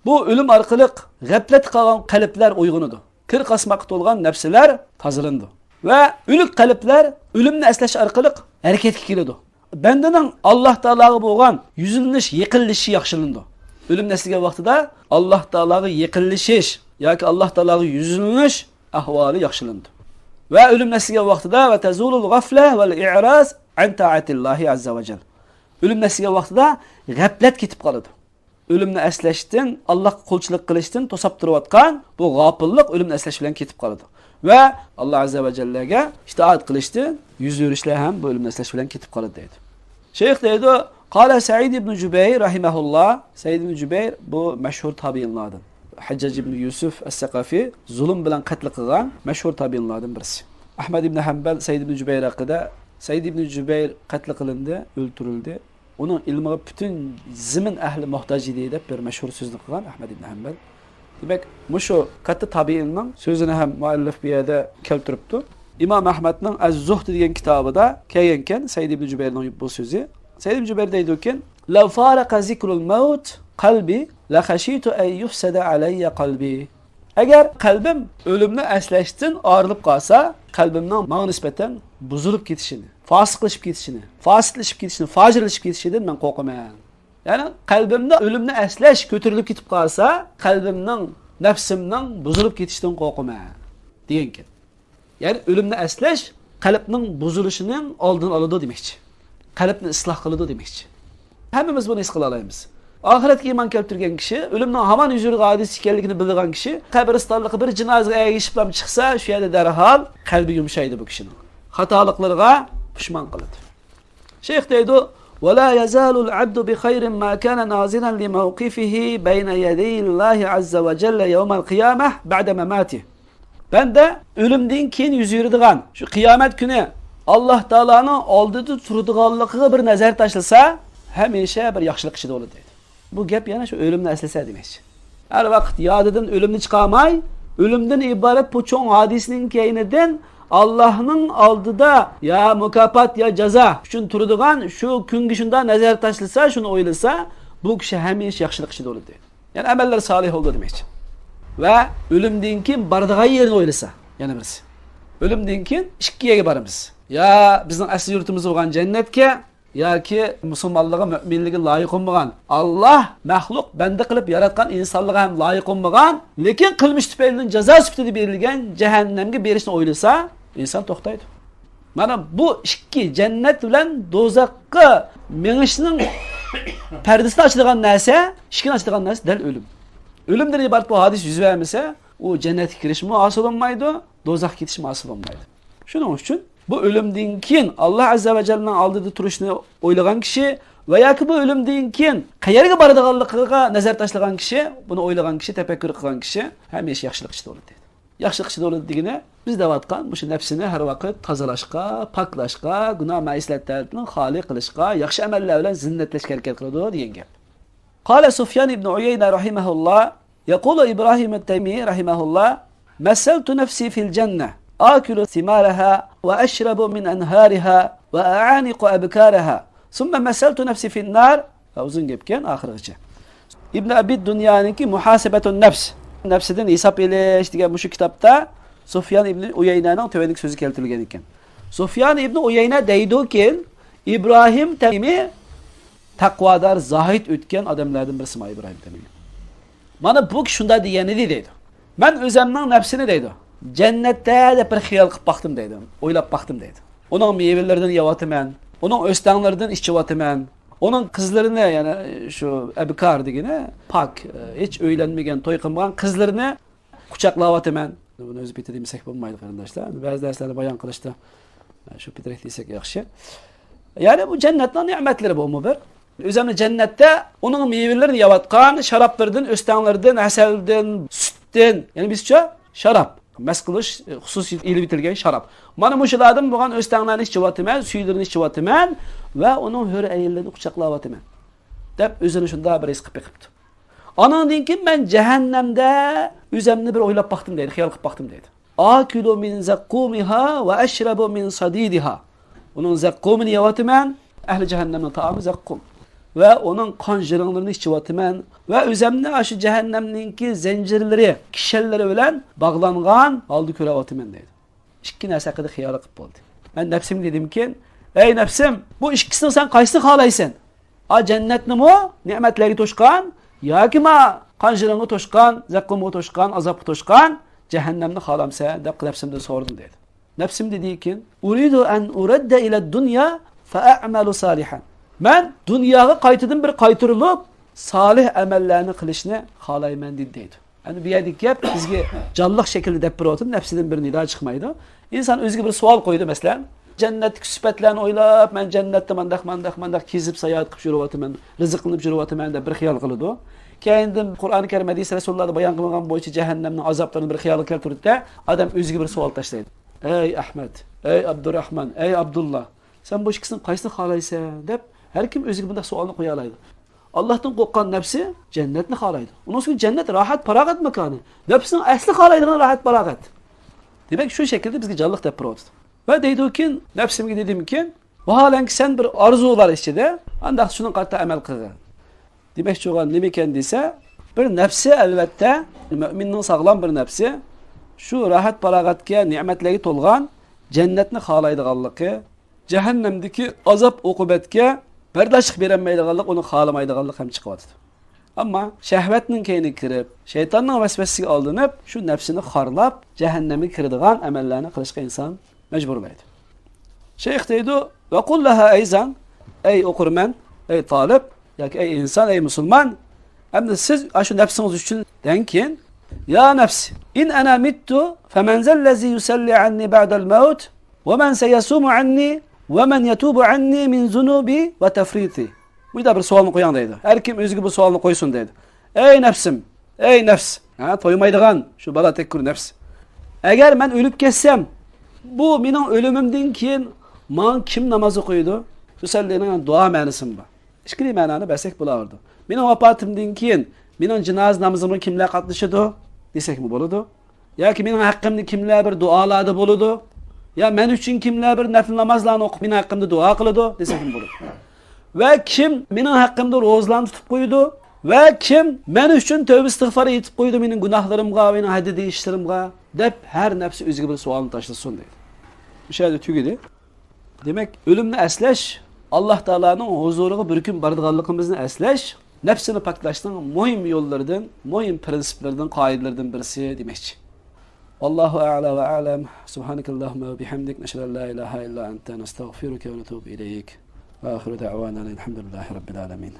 بۇ ئۆلۈم ئارقىلىق غەپلەتتە قالغان قەلبلەر ئويغىنىدۇ. كىر قاسماققا تولغان نەپسلەر تازىلىنىدۇ. ۋە ئۆلۈك قەلبلەر ئۆلۈمنى ئەسلەش ئارقىلىق ھەرىكەتكە كېلىدۇ. بەندىنىڭ ئاللاھ تائالاغا بولغان يۈزلىنىش، يېقىنلىشىشى ياخشىلىنىدۇ. ئۆلۈمنى ئەسلىگەن ۋاقتىدا ئاللاھ تائالاغا يېقىنلىشىش ياكى ئاللاھ تائالاغا يۈزلىنىش ئەھۋالى ياخشىلىنىدۇ. ۋە ئۆلۈمنى ئەسلىگەن ۋاقتىدا وتزول الغفلة والإعراض عن طاعة الله عز وجل. ئۆلۈمنى ئەسلىگەن ۋاقتىدا غەپلەت كېتىپ قالىدۇ. ئۆلۈمنى ئەسلەشتىن، ئاللاھقا قۇلچىلىق قىلىشتىن توساپ تۇرۇۋاتقان بۇ غاپىللىق ئۆلۈمنى ئەسلەش بىلەن كېتىپ قالىدۇ. ۋە ئاللاھ ئەززە ۋە جەللەگە ئىتائەت قىلىشتىن يۈز ئۆرۈشلەر ھەم بۇ ئۆلۈمنى ئەسلەش بىلەن كېتىپ قالىدۇ دەيدۇ. شەيخ دەيدۇ، قال سەئىد ئىبن جۇبەير رەھىمەھۇللاھ، سەئىد ئىبن جۇبەير بۇ مەشھۇر تابىئىنلاردىن. ھەججاج ئىبن يۈسۈف ئەس-سەقەفى زۇلۇم بىلەن قەتل قىلغان مەشھۇر تابىئىنلاردىن بىرسى. ئەھمەد ئىبن ھەنبەل سەئىد ئىبن جۇبەير ھەققىدە، سەئىد ئىبن جۇبەير قەتل قىلىندى، ئۆلتۈرۈلدى. ئۇنىڭ ئىلمىغا پۈتۈن زېمىن ئەھلى موھتاج ئىدى دەپ بىر مەشھۇر سۆزنى قىلغان ئەھمەد ئىبن ھەنبەل. دېمەك، مۇشۇ كاتتا تابىئىننىڭ سۆزىنى ھەم مۇئەللىف بۇ يەردە كەلتۈرۈپتۇ. ئىمام ئەھمەدنىڭ ئەز-زۇھد دېگەن كىتابىدا كەلگەنكەن، سەئىد ئىبن جۇبەيرنىڭ بۇ سۆزى. سەئىد ئىبن جۇبەير دەيدۇكەن، لو فارق ذكر الموت قلبي لخشيت أن يفسد علي قلبي. ئەگەر قەلبىم ئۆلۈمنى ئەسلەشتىن ئايرىلىپ قالسا، قەلبىمنىڭ ماڭا نىسبەتەن بۇزۇلۇپ كېتىشىنى، فاسىقلىشىپ كېتىشىنى، فاسىدلىشىپ كېتىشىنى، فاجىرلىشىپ كېتىشىدىن مەن قورقىمەن. يەنى قەلبىمدە ئۆلۈمنى ئەسلەش كۆتۈرۈلۈپ كېتىپ قالسا، قەلبىمنىڭ، نەپسىمنىڭ بۇزۇلۇپ كېتىشىدىن قورقىمەن، دېگەنكەن. يەنى ئۆلۈمنى ئەسلەش قەلبنىڭ بۇزۇلۇشىنىڭ ئالدىنى ئالىدۇ دېمەكچى. قەلبنى ئىسلاھ قىلىدۇ دېمەكچى. ھەممىمىز بۇنى ھېس قىلالايمىز. ئاخىرەتكە ئىمان كەلتۈرگەن كىشى، ئۆلۈمنىڭ ھامان يۈز يۈرىدىغان ھادىسە ئىكەنلىكىنى بىلىدىغان كىشى، قەبرىستانلىققا بىر جىنازىگە ئەگىشىپلا چىقسا، شۇ يەردە دەرھال قەلبى يۇمشايدۇ بۇ كىشىنىڭ. خاتالىقلىرىغا پۇشمان قىلىدۇ. شەيخ دەيدۇ، ولا يزال العبد بخير ما كان ناظرا لموقفه بين يدي الله عز وجل يوم القيامة بعد مماته. بەندە ئۆلۈمدىن كېيىن يۈز يۈرىدىغان شۇ قىيامەت كۈنى ئاللاھ تائالانىڭ ئالدىدا تۇرىدىغانلىقىغا بىر نەزەر تاشلىسا، ھەمىشە بىر ياخشىلىق ئىچىدە بولىدۇ دەيدۇ. بۇ گەپ يەنە شۇ ئۆلۈمنى ئەسلىسە دېمەكچى. ھەر ۋاقىت يادىدىن ئۆلۈمنى چىقارماي، ئۆلۈمدىن ئىبارەت بۇ چوڭ ھادىسىنىڭ كەينىدىن ئاللاھنىڭ ئالدىدا يا مۇكاپات، يا جازا ئۈچۈن تۇرىدىغان شۇ كۈنگە شۇنداق نەزەر تاشلىسا، شۇنى ئويلىسا، بۇ كىشى ھەمىشە ياخشىلىق ئىچىدە بولىدۇ دەيدۇ. يەنى ئەمەللەر سالىھ بولىدۇ دېمەكچى. ۋە ئۆلۈمدىن كېيىن بارىدىغان يېرىنى ئويلىسا، يەنە بىرسى. ئۆلۈمدىن كېيىن ئىككى يەرگە بارىمىز. يا بىزنىڭ ئەسلى يۇرتىمىز بولغان جەننەتكە، ياكى مۇسۇلمانلىقى، مۆمىنلىكى لايىق بولمىغان، ئاللا مەخلۇق بەندە قىلىپ ياراتقان ئىنسانلىقى ھەم لايىق بولمىغان، لېكىن قىلمىش تۈپەيلىدىن جازا سۈپىتىدە بېرىلگەن جەھەننەمگە بېرىشنى ئويلىسا، ئىنسان توختايدۇ. مانا بۇ ئىككى، جەننەت بىلەن دوزاخقا مېڭىشنىڭ پەردىسىنى ئاچىدىغان نەرسە، ئىشىكىنى ئاچىدىغان نەرسە دەل ئۆلۈم. ئۆلۈمدىن ئىبارەت بۇ ھادىسە يۈز بەرمىسە، ئۇ جەننەتكە كىرىشمۇ ھاسىل بولمايدۇ، دوزاخقا كېتىشمۇ ھاسىل بولمايدۇ. شۇنىڭ ئۈچۈن بۇ ئۆلۈمدىن كېيىن ئاللا ئەززە ۋە جەللىنىڭ ئالدىدا تۇرۇشنى ئويلىغان كىشى ۋە ياكى بۇ ئۆلۈمدىن كېيىن قەيەرگە بارىدىغانلىقىغا نەزەر تاشلىغان كىشى، بۇنى ئويلىغان كىشى، تەپەككۇر قىلغان كىشى ھەمىشە ياخشىلىق ئىچىدە بولىدۇ دەيدۇ. ياخشىلىق ئىچىدە بولىدۇ دېگىنى، بىز دەۋاتقان مۇشۇ نەپسىنى ھەر ۋاقىت تازىلاشقا، پاكلاشقا، گۇناھ مەئسىيەتلەردىن خالىي قىلىشقا، ياخشى ئەمەللەر بىلەن زىننەتلەشكە ھەرىكەت قىلىدۇ دېگەن گەپ. قال سفيان بن عيينة رحمه الله، يقول إبراهيم التيمي رحمه الله، مثلت نفسي في الجنة، آكل ثمارها وأشرب من أنهارها وأعانق أبكارها، ثم مثلت نفسي في النار، ئۇزۇن گەپكەن ئاخىرغىچە. ئىبن ئەبى دۇنيانىڭكى مۇھاسىبەتۇن نەپس، نەپسىدىن ھېساب ئېلىش دېگەن مۇشۇ كىتابتا سۇفيان ئىبن ئۇيەينەنىڭ تۆۋەندىكى سۆزى كەلتۈرۈلگەن ئىكەن. سۇفيان ئىبن ئۇيەينە دەيدۇكىن، ئىبراھىم تەيمى تەقۋادار، زاھىد ئۆتكەن ئادەملەردىن بىرسىما ئىبراھىم تەيمى. مانا بۇ كىشى شۇنداق دېگەن ئىدى دەيدۇ. مەن ئۆزەمنىڭ نەپسىنى دەيدۇ، جەننەتتە دەپ بىر خىيال قىلىپ باقتىم دەيدۇ، ئويلاپ باقتىم دەيدۇ. ئۇنىڭ مېۋىلىرىدىن يەۋاتىمەن، ئۇنىڭ ئۆستەڭلىرىدىن ئىچىۋاتىمەن، ئۇنىڭ قىزلىرىنى، يەنى شۇ ئەبكار دېگىنى پاك، ھېچ ئۆيلەنمىگەن، توي قىلمىغان قىزلىرىنى قۇچاقلاۋاتىمەن. بۇنى ئۆز پېتى دېمىسەك بولمايدۇ، قېرىنداشلار. بەزى نەرسىلەرنى بايان قىلىشتا شۇ پېتىرەك دېسەك ياخشى. يەنى بۇ جەننەتنىڭ نېمەتلىرى بۇمۇ بىر. ئۆزۈمنى جەننەتتە ئۇنىڭ مېۋىلىرىنى يەۋاتقان، شارابلىرىدىن، ئۆستەڭلىرىدىن، ھەسەلدىن، سۈتتىن، يەنى بىزچە شاراب، مەست قىلىش، ئە، خۇسۇسىي ئېلىۋېتىلگەن شاراب. مانا مۇشۇلاردىن بولغان ئۆستەڭلەرنى ئىچىۋاتىمەن، سۈيلىرىنى ئىچىۋاتىمەن ۋە ئۇنىڭ ھۆر ئەينلىرىنى قۇچاقلاۋاتىمەن، دەپ ئۆزىنى شۇنداق بىر ھېس قىلىپ بېقىپتۇ. ئانىڭدىن كېيىن مەن جەھەننەمدە ئۆزەمنى بىر ئويلاپ باقتىم دەيدۇ، خىيال قىلىپ باقتىم دەيدۇ. آكل من زقومها وأشرب من صديدها. ئۇنىڭ زەققۇمىنى يەۋاتىمەن، ئەھلى جەھەننەمنىڭ تائامى زەققۇم. ۋە ئۇنىڭ قان جىرىڭلىرىنى ئىچىۋاتىمەن. ۋە ئۆزەمنى ئاشۇ جەھەننەمنىڭكى زەنجىرلىرى، كىشەنلىرى بىلەن باغلانغان ھالدا كۆرۈۋاتىمەن دەيدۇ. ئىككى نەرسە ھەققىدە خىيال قىلىپ بولدى. مەن نەپسىمگە دېدىمكىن، ئەي نەپسىم، بۇ ئىككىسىنىڭ سەن قايسىنى خالايسەن؟ ئا، جەننەتنىمۇ نېمەتلەرگە توشقان ياكى ما قان جىرىڭغا توشقان، زەققۇمغا توشقان، ئازابقا توشقان جەھەننەمنى خالامسەن دەپ نەپسىمدىن سورىدىم دەيدۇ. نەپسىم دېدىكىن، أريد أن أرد إلى الدنيا فأعمل صالحا. مەن دۇنياغا قايتىدىن بىر قايتۇرۇلۇپ، سالىھ ئەمەللەرنى قىلىشنى خالايمەن دېدى دەيدۇ. ئەمدى بۇ يەردىكى گەپ بىزگە جانلىق شەكىلدە دەپ بېرىۋاتىدۇ، نەپسىدىن بىر نىدا چىقمايدۇ. ئىنسان ئۆزىگە بىر سوئال قويىدۇ، مەسىلەن، جەننەتتىكى سۈپەتلەرنى ئويلاپ، مەن جەننەتتە مانداق، مانداق، مانداق كېزىپ، ساياھەت قىلىپ يۈرۈۋاتىمەن، رىزىقلىنىپ يۈرۈۋاتىمەن دەپ بىر خىيال قىلىدۇ. كەينىدىن قۇرئان كەرىم، ھەدىس رەسۇلۇللادا بايان قىلىنغان بويىچە جەھەننەمنىڭ ئازابلىرىنى بىر خىيالغا كەلتۈرىدۇ-دە، ئادەم ئۆزىگە بىر سوئال تاشلايدۇ. ئەي ئەھمەد، ئەي ئابدۇراخمان، ئەي ئابدۇللا، سەن بۇ ئىككىسىنىڭ قايسىنى خالايسەن؟ دەپ ھەر كىم ئۆزىگە بۇنداق سوئالنى قويالايدۇ. ئاللاھتىن قورققان نەپسى جەننەتنى خالايدۇ. ئۇنىڭ ئۈستىگە جەننەت راھەت، پاراغەت ماكانى. نەپسىنىڭ ئەسلى خالايدىغىنى راھەت، پاراغەت. دېمەك، شۇ شەكىلدە بىزگە جانلىق دەپ بېرىۋاتىدۇ. ۋە دەيدۇكىن، نەپسىمگە دېدىمكىن، ۋاھالەنكى سەن بىر ئارزۇ بار ئىچىدە، ئانداق شۇنىڭغا قارىتا ئەمەل قىلغىن. دېمەكچى بولغان نېمىكەن دېسە، بىر نەپسى، ئەلۋەتتە، مۆمىننىڭ ساغلام بىر نەپسى شۇ راھەت، پاراغەتكە، نېمەتلەرگە تولغان جەننەتنى خالايدىغانلىقى، جەھەننەمدىكى ئازاب ئوقۇبەتكە بەرداشلىق بېرەلمەيدىغانلىق ئۇنىڭ خالىمايدىغانلىق ھەم چىقىۋاتىدۇ. ئەمما شەھۋەتنىڭ كەينىگە كىرىپ، شەيتاننىڭ ۋەسۋەسىسىگە ئالدىنىپ، شۇ نەپسىنى خارلاپ، جەھەننەمگە كىرىدىغان ئەمەللەرنى قىلىشقا ئىنسان مەجبۇرلايدۇ. شەيخ دەيدۇ، ۋەقۇل لەھا ئەيزەن، ئەي ئوقۇرمەن، ئەي تالىپ، ياكى ئەي ئىنسان، ئەي مۇسۇلمان، ئەمدى سىز ئاشۇ نەپسىڭىز ئۈچۈن دەڭكىن، يا نەپس، ئىن ئەنا مىتتۇ، فەمەن زەللەزى يۇسەللى ئەننى بەئدەل مەۋت، ۋەمەن سەيەسۇمۇ ئەننى، ۋەمەن يەتۇبۇ ئەننى مىن زۇنۇبى ۋە تەفرىتى. مۇشۇنداق بىر سوئالنى قويۇڭ دەيدۇ. ھەر كىم ئۆزىگە بۇ سوئالنى قويسۇن دەيدۇ. ئەي نەپسىم، ئەي نەپس، ھە، تويمايدىغان شۇ بالا تەككۈر نەپس. ئەگەر مەن ئۆلۈپ كەتسەم، بۇ مېنىڭ ئۆلۈمۈمدىن كېيىن ماڭا كىم ناماز ئوقۇيدۇ؟ يۇسەللىنىڭ دۇئا مەنىسىمۇ بار. ئىككىلى مەنانى بەرسەك بولاۋېرىدۇ. مېنىڭ ۋاپاتىمدىن كېيىن مېنىڭ جىنازا نامىزىمغا كىملەر قاتنىشىدۇ؟ دېسەكمۇ بولىدۇ. ياكى مېنىڭ ھەققىمدە كىملەر بىر دۇئالاردا بولىدۇ؟ يا مەن ئۈچۈن كىملەر بىر نەپلى نامازلارنى ئوقۇپ مېنىڭ ھەققىمدە دۇئا قىلىدۇ؟ دېسەكمۇ بولىدۇ. ۋە كىم مېنىڭ ھەققىمدە روزىلارنى تۇتۇپ قويىدۇ؟ ۋە كىم مەن ئۈچۈن تەۋبە ئىستىغفار ئېيتىپ قويىدۇ مېنىڭ گۇناھلىرىمغا ۋە مېنىڭ ھەددىدىن ئىشلىرىمغا؟ دەپ ھەر نەپسى ئۆزىگە بىر سوئالنى تاشلىسۇن دەيدۇ. مۇشۇ يەردە تۈگىدى. دېمەك، ئۆلۈمنى ئەسلەش، ئاللاھ تائالانىڭ ھۇزۇرىغا بىر كۈن بارىدىغانلىقىمىزنى ئەسلەش نەپسىنى پاكلاشنىڭ مۇھىم يوللىرىدىن، مۇھىم پرىنسىپلىرىدىن، قائىدىلىرىدىن بىرسى دېمەكچى. والله أعلى وأعلم. سبحانك اللهم وبحمدك، نشهد أن لا إله إلا أنت، نستغفرك ونتوب إليك. وآخر دعوانا أن الحمد لله رب العالمين.